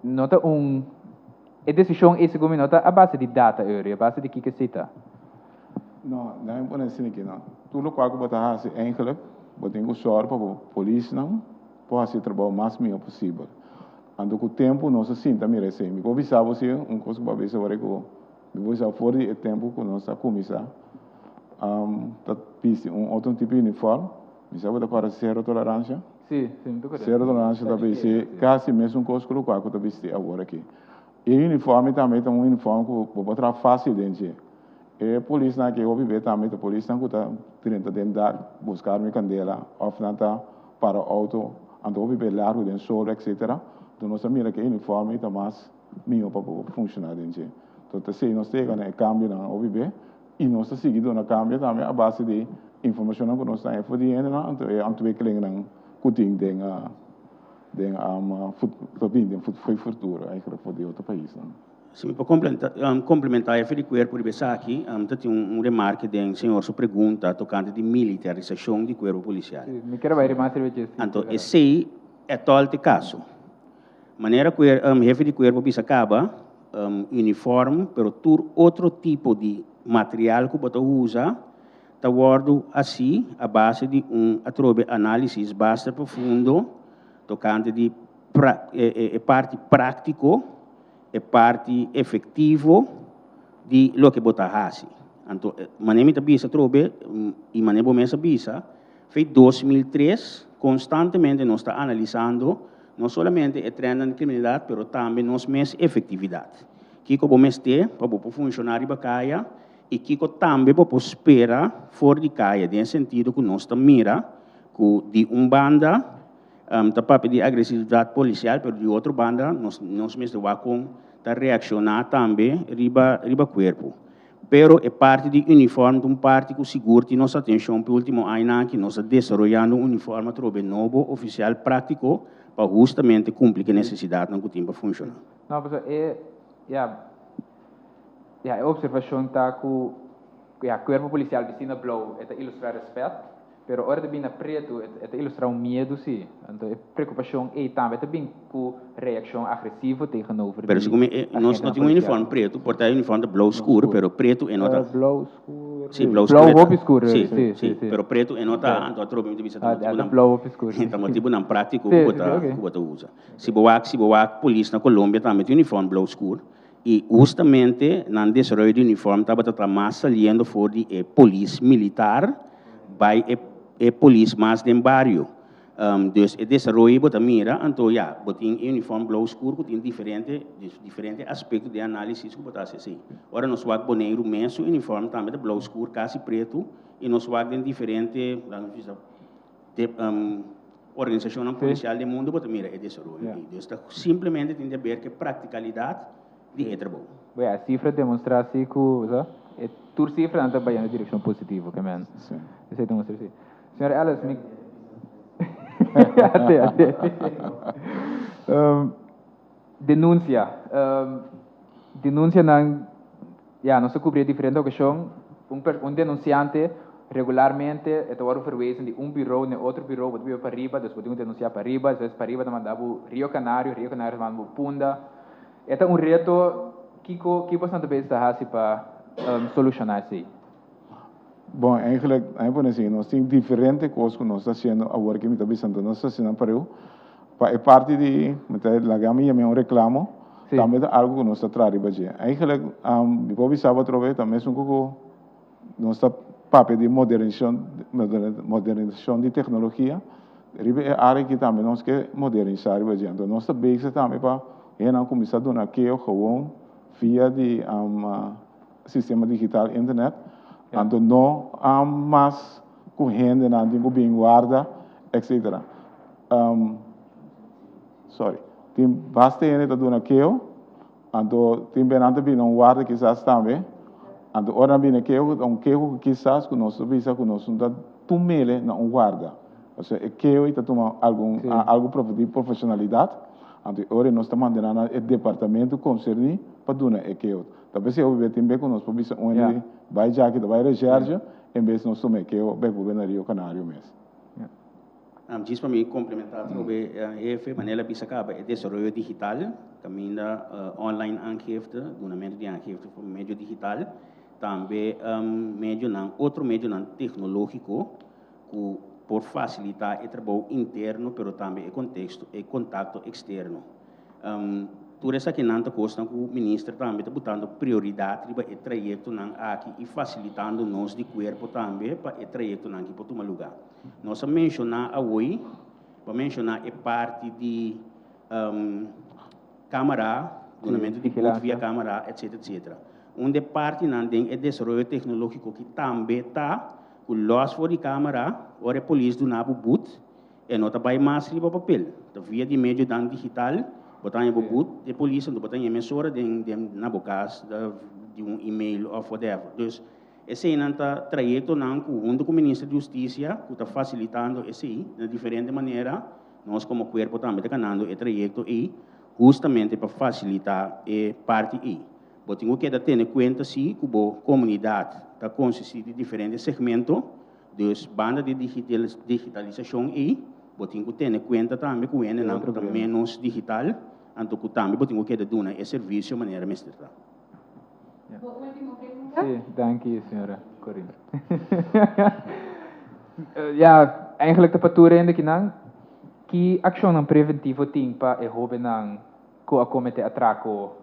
no ta un, e desishon ei segun mi no ta a base di data, Eury, a base di kiko esei ta. No, nan e pone asina aki no. Tur lokual ku bo ta hasi eigenlijk, bo tin ku sòru pa bo polisnan por hasi e trabou mas mihó posibel. Anto ku tempu nos a sinta mira esei. Mi por bisa bo si un kos ku bo a bisa ora ku mi por bisa for di e tempu ku nos a kuminsá ta bisti un otro tipo di uniform, mi sa bo ta kòrda sero toleransha? Sí, sí, mi ta kòrda. Sero toleransha ta bisti kasi mesun kos ku lokual ku ta bisti awor aki. E uniforme tambe ta un uniforme ku bo por traha fásil den dje. E polisnan aki hopi be tambe ta polisnan ku ta drenta den dak buska arma i kandela òf nan ta para outo anto hopi be largu den solo etcetera. Anto nos ta mira ku e uniforme ta mas mihó pa bo funshoná den dje. Enton ta esei nos ta yega na e kambionan hopi be i nos ta sigui duna kambio tambe a base di informashonnan ku nos ta haña for di hendenan anto e ontwikkelingnan ku tin den den ta bini den futuro eigenlijk for di otro paisnan. Si mi por komplementá efe di kuerpo riba esaki, mi ta tin un remarke den señor su pregunta tokante di militarisashon di kuerpo polisial. Sí, mi kere bai riba mas riba dje. Anto esei e tòl te kaso. Manera ku e hefe di kuerpo bisa kaba, uniform pero tur otro tipo di material ku bo ta usa ta wòrdu hasi a base di un atrobe análisis basta profundo tokante di e parti práktiko. E parti efectivo di loke bo ta hasi. Anto, manera mi ta bisa atrobe, i manera bo mes a bisa, Fe 2003 konstantemente nos ta analisando no solamente e trendnan di kriminalidat, pero tambe nos mes efektividat. Kiko bo mester pa bo por funshoná riba kaya i kiko tambe bo por spera for di kaya, den e sentido ku nos ta mira ku di un banda ta papia di agresividat polisial, pero di otro banda nos nos mester wak kon ta reakshoná tambe riba riba kuerpo. Pero e parti di uniform ta un parti ku sigur tin nos atenshon p'e ultimo añanan aki nos ta desaroyando un uniform atrobe nobo, ofisial, práktiko pa hustamente kumpli ku e nesesidatnan ku tin pa funshoná. No, pasobra e, ya, ya, e observashon ta ku, ya, kuerpo polisial bisti na blou e ta ilustrá rèspèt. Pero ora ta bin na pretu e ta ilustrá un miedu sí. Anto e preokupashon ei tambe ta bin ku reakshon agresivo tegenover Pero di segun mi e nos no agentenan tin un polisial. uniform pretu, por ta e uniform ta blou Blou skur, skur. pero pretu e no ta. Blou skur. Sí, blou Blou skur e ta. hopi skur, Sí, sí, sí, sí, sí. pero pretu e no ta, Sí. anto atrobe mi ta bisa ta Ah, motibu ta nan blou hopi skur, sí. ta motibunan práktiko ku Sí, bo sí, sí, ta oké. ku bo ta usa. Si bo wak si bo wak polis na Colombia tambe tin uniform blou skur i hustamente nan desaroyo di uniform tabata ta mas saliendo for di e polis militar bai e e polis mas den bario. Dus e desaroyo bo ta mira, anto ya, bo tin e uniform blou skur ku tin diferente diferente aspekto den análisis ku bo ta hasi esei. Ora nos wak Boneiru mes su uniform tambe ta blou skur kasi pretu i nos wak den diferente laga nos bisa de organisashonnan polisial den mundu bo ta mira e desaroyo ei. Dus ta simplemente tin di haber ku e praktikalidat di e trabou. Bueno, e sifra demonstra si ku, sa, e tur sifranan ta bayendo direkshon positivo, ke men. Sí. Esei demonstra si. Señor Ellis, mi Ate, ate. Denunsia. Denunsianan, ya, nos a kubri e diferente okashon. Un per, un denunsiante regularmente e ta wòrdu verwezen di un biro na e otro biro, bo ta biba pariba, dus bo tin ku denunsiá pariba, despues pariba ta manda bo Rio Canario, Rio Canario ta manda bo Punda. E ta un reto, kiko ki boso ta bezig ta hasi pa solushoná esei? Bon, eigenlijk, a mi pone así, nos tin diferente kos ku nos ta hasiendo awor ku mi ta bisando, nos ta hasiendo pareu. Pa e parti di, mi ta laga mi yam'é un reklamo, tambe ta algu ku nos ta traha riba dje. Eigenlijk, mi por bisa bo atrobe, ta mesun ku ku nos ta papia di modernisashon, modernisashon di teknologia, riba e área aki tambe nos ke modernisá riba dje. Anto nos ta bezig tambe pa hendenan kuminsá duna keo gewoon via di sistema digital, internet. Anto no mas ku hendenan tin ku bin warda, etcetera. Sorry, tin basta hende ta duna keo. Anto tin be nan ta bini un warda kisas tambe. Anto ora nan bini keho, ta un keho ku kisas ku nos ta bisa ku nos no ta tumele na un warda. Pasobra e keho ei ta tuma algun algu di profeshonalidat. Anto e ora ei nos ta manda nan na e departamento konserní pa duna e keho. Ta p'esei hopi be tin be ku nos por bisa un hende di bai djaki ta bai reshèrshe en bes nos tuma e keho bèk na Rio Canario mes. Djis pa mi komplementá atrobe hefe, manera el a bisa kaba e desaroyo digital, kaminda online aangifte, dunamentu di aangifte por medio digital, tambe medionan, otro medionan teknológiko ku por fasilitá e trabou interno pero tambe e konteksto, e kontakto eksterno. Tur esakinan ta kosnan ku minister tambe ta butando prioridat riba e trayektonan aki i fasilitando nos di kuerpo tambe pa e trayektonan aki por tuma lugá. Nos a menshoná awoi, bo a menshoná e parti di kámara, dunamentu di bot via kámara, etsetera, etsetera. Un di e partinan den e desaroyo teknológiko ki tambe ta ku lòs for di kámara, ora e polis duna bo but, E no ta bai mas riba papel, ta via di medionan digital, bo ta haña bo but di e polis anto bo ta haña mesora den den na bo kas di un email of whatever. Dus eseinan ta trayektonan ku hunto ku Minister di Hustisia ku ta fasilitando esei na diferente manera, nos komo kuerpo tambe ta ganando e trayekto ei hustamente pa fasilita e parti ei. Bo tin ku keda tene kuenta si ku bo komunidat ta konsistí di diferente segmento. Dus banda di digitalisashon ei, bo tin ku tene kuenta tambe ku hendenan ku ta ménos digital, anto ku tambe bo tin ku keda duna e servisio manera mester ta. Bo último pregunta? Sí, danki señora Corina. Ja, eigenlijk ta pa tur hende kinan, ki akshonnan preventivo tin pa e hóbennan ku a komete atrako?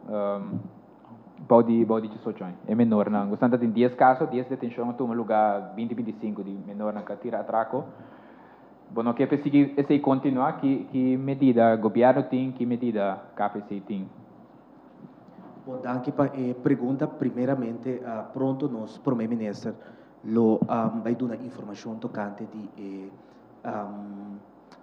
Bou di bou di 18 aña, e menornan. Gustan ta tin 10 kaso, 10 detenshon a tuma lugá 2025 di menornan ku a tira atrako. Bo no ke persiguí esei kontinuá? Ki ki medida gobièrnu tin, ki medida KPC tin? Bon, danki pa e pregunta. Primeramente, pronto nos Prome Minister lo bai duna informashon tokante di e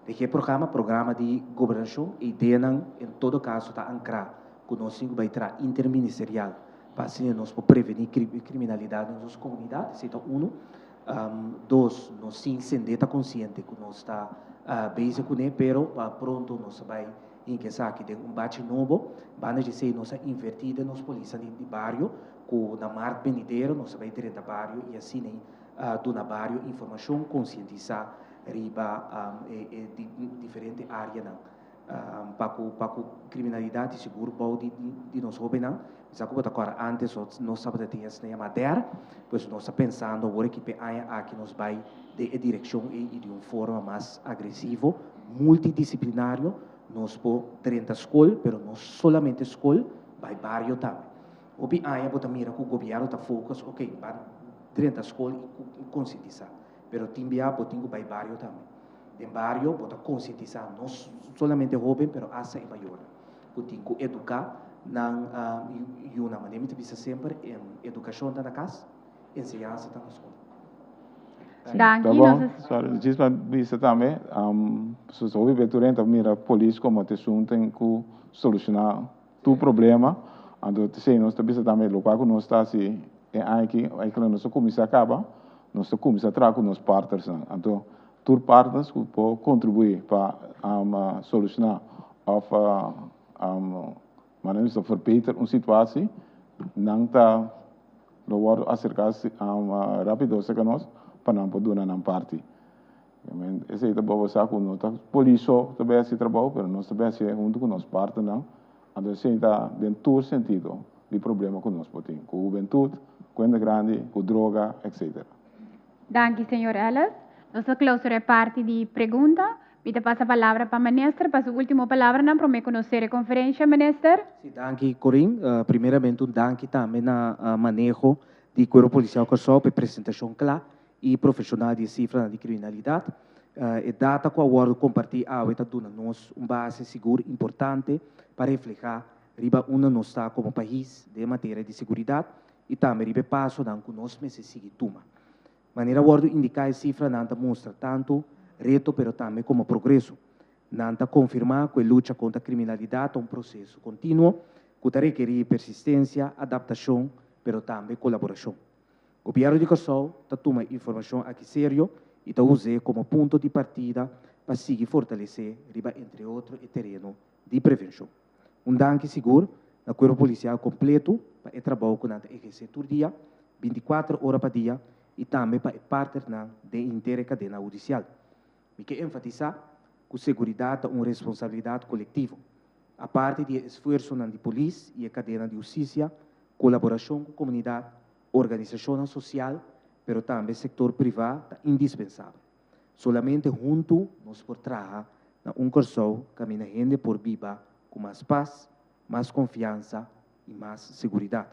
di e programa, programa di gobernashon. E ideanan en todo kaso ta ankrá ku nos tin ku bai traha interministerial pa asina nos por prevení kriminalidat den nos komunidat. Esei ta unu. Dos, nos sin sende ta konsiente ku nos ta bezig kuné, pero pa pronto nos ta bai hinka esaki den un bachi nobo. Banda di esei nos a invertí den nos polisnan di bario ku na mart benidero nos ta bai drenta bario i asina duna bario informashon, konsientisá riba e diferente áreanan. Pa ku pa ku kriminalidat i sigur bou di di nos hóbennan. Mi sa ku bo ta kòrda ántes nos tabata tin esnan yamá dèr, pues nos ta pensando awor aki p'e aña aki nos bai den e direkshon ei i di un forma mas agresivo, multidisiplinario, nos por drenta skol, pero no solamente skol, bai bario tambe. Hopi aña bo ta mira ku gobièrnu ta focus, ok, ban drenta skol i konsientisá, pero tin bia bo tin ku bai bario tambe. Den bario bo ta konsientisá no solamente hóben pero asta e mayornan ku tin ku eduká nan yunan. Manera mi ta bisa semper, edukashon ta na kas, enseñansa ta na skol. Danki. Ta bon. Sorry, djis pa bisa tambe, su hopi be tur hende ta mira polis komo ta esun ten ku solushoná tur problema. Anto esei nos ta bisa tambe lokual ku nos ta hasi e aña aki, eigenlijk nos a kuminsá kaba, nos ta kuminsá traha ku nos partnersnan. Anto Tur partners ku por kontribuí pa solushoná òf manera bisa verbeter un situasi, nan ta lo wòrdu aserká rápido serka nos pa nan por duna nan parti. Esei ta bobo sa ku no ta polis so ta bai hasi trabou, pero nos ta bai hasié huntu ku nos partnernan. Anto esei ta den tur sentido di problema ku nos por tin, ku hubentut, ku hende grandi, ku droga, etcetera. Danki, señor Ellis. Nos ta clausura e parti di pregunta. Mi ta pasa palabra pa Minister pa su ultimo palabranan prome cu nos cera e conferencia. Minister. Si, danki Corinne. Primeramente un danki tambe na maneho di Cuerpo Policial Kòrsou pa e presentacion cla y profesional di e cifranan di criminalidad. E data cu a wordo comparti awe ta duna nos un base sigur importante pa refleha riba unda nos ta como pais den materia di seguridad i tambe riba e pasonan ku nos mester sigui tuma. Manera a wòrdu indiká e sifranan ta mustra tantu reto pero tambe komo progreso. Nan ta konfirmá ku e lucha kontra kriminalidat ta un proseso kontinuo ku ta rekerí persistensia, adaptashon pero tambe kolaborashon. Gobièrnu di Kòrsou ta tuma e informashon aki serio i ta us'é komo punto di partida pa sigui fortalesé riba entre otro e tereno di prevenshon. Un danki sigur na Kuerpo Polisial kompletu pa e trabou ku nan ta ehersé tur dia, 24 ora pa dia, i tambe pa e partnernan den henter e kadena hudisial. Mi ke enfatisá ku seguridat ta un responsabilidat kolektivo. Aparte di e esfuersonan di polis i e kadena di hustisia, kolaborashon ku komunidat, organisashonnan sosial, pero tambe sektor privá ta indispensabel. Solamente huntu nos por traha na un Kòrsou kaminda hende por biba ku mas pas, mas konfiansa i mas seguridat.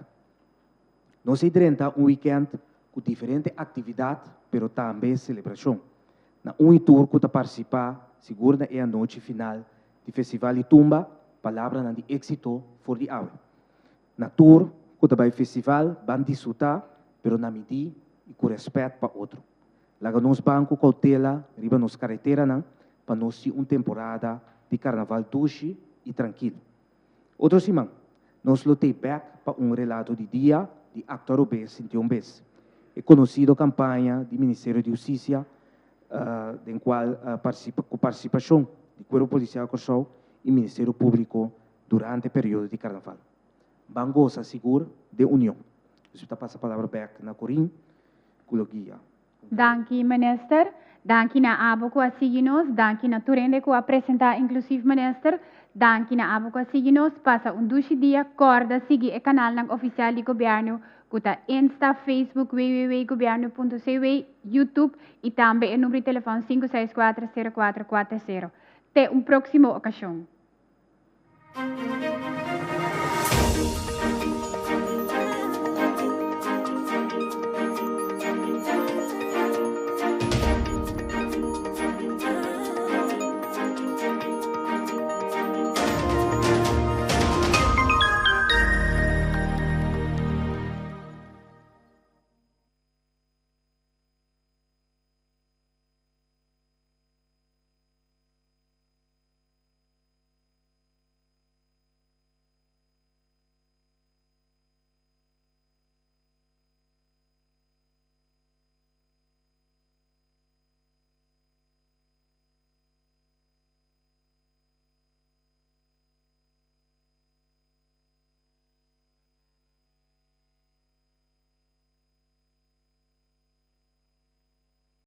Nos ei drenta un wikènt ku diferente aktividat pero tambe selebrashon. Na un i tur ku ta partisipá sigur na e anochi final di Festival di Tumba, palabranan di éksito for di awe. Na tur ku ta bai festival ban disfrutá pero na midí i ku rèspèt pa otro. Laga nos ban ku koutela riba nos kareteranan pa nos tin un temporada di karnaval dushi i trankil. Otro siman, nos lo tei bèk pa un relato di dia di Aktua Robes Sinti Un Bes, e konosido kampaña di Ministerio di Hustisia den kual ku partisipashon di Kuerpo Polisial Kòrsou i Ministerio Públiko durante periodo di karnaval. Ban gosa sigur den union. Dus mi ta pasa palabra bèk na Corinne. Ku lo guia. Danki Minister. Danki na abo ku a sigui nos. Danki na tur hende ku a presenta inklusief Minister. Danki na abo ku a sigui nos. Pasa un dushi dia. Kòrda sigui e kanalnan ofisial di Gobièrnu ku ta Insta, Facebook, www.gobièrnu.cw, YouTube i tambe e number di telefòn 564 0440. Te un próksimo okashon.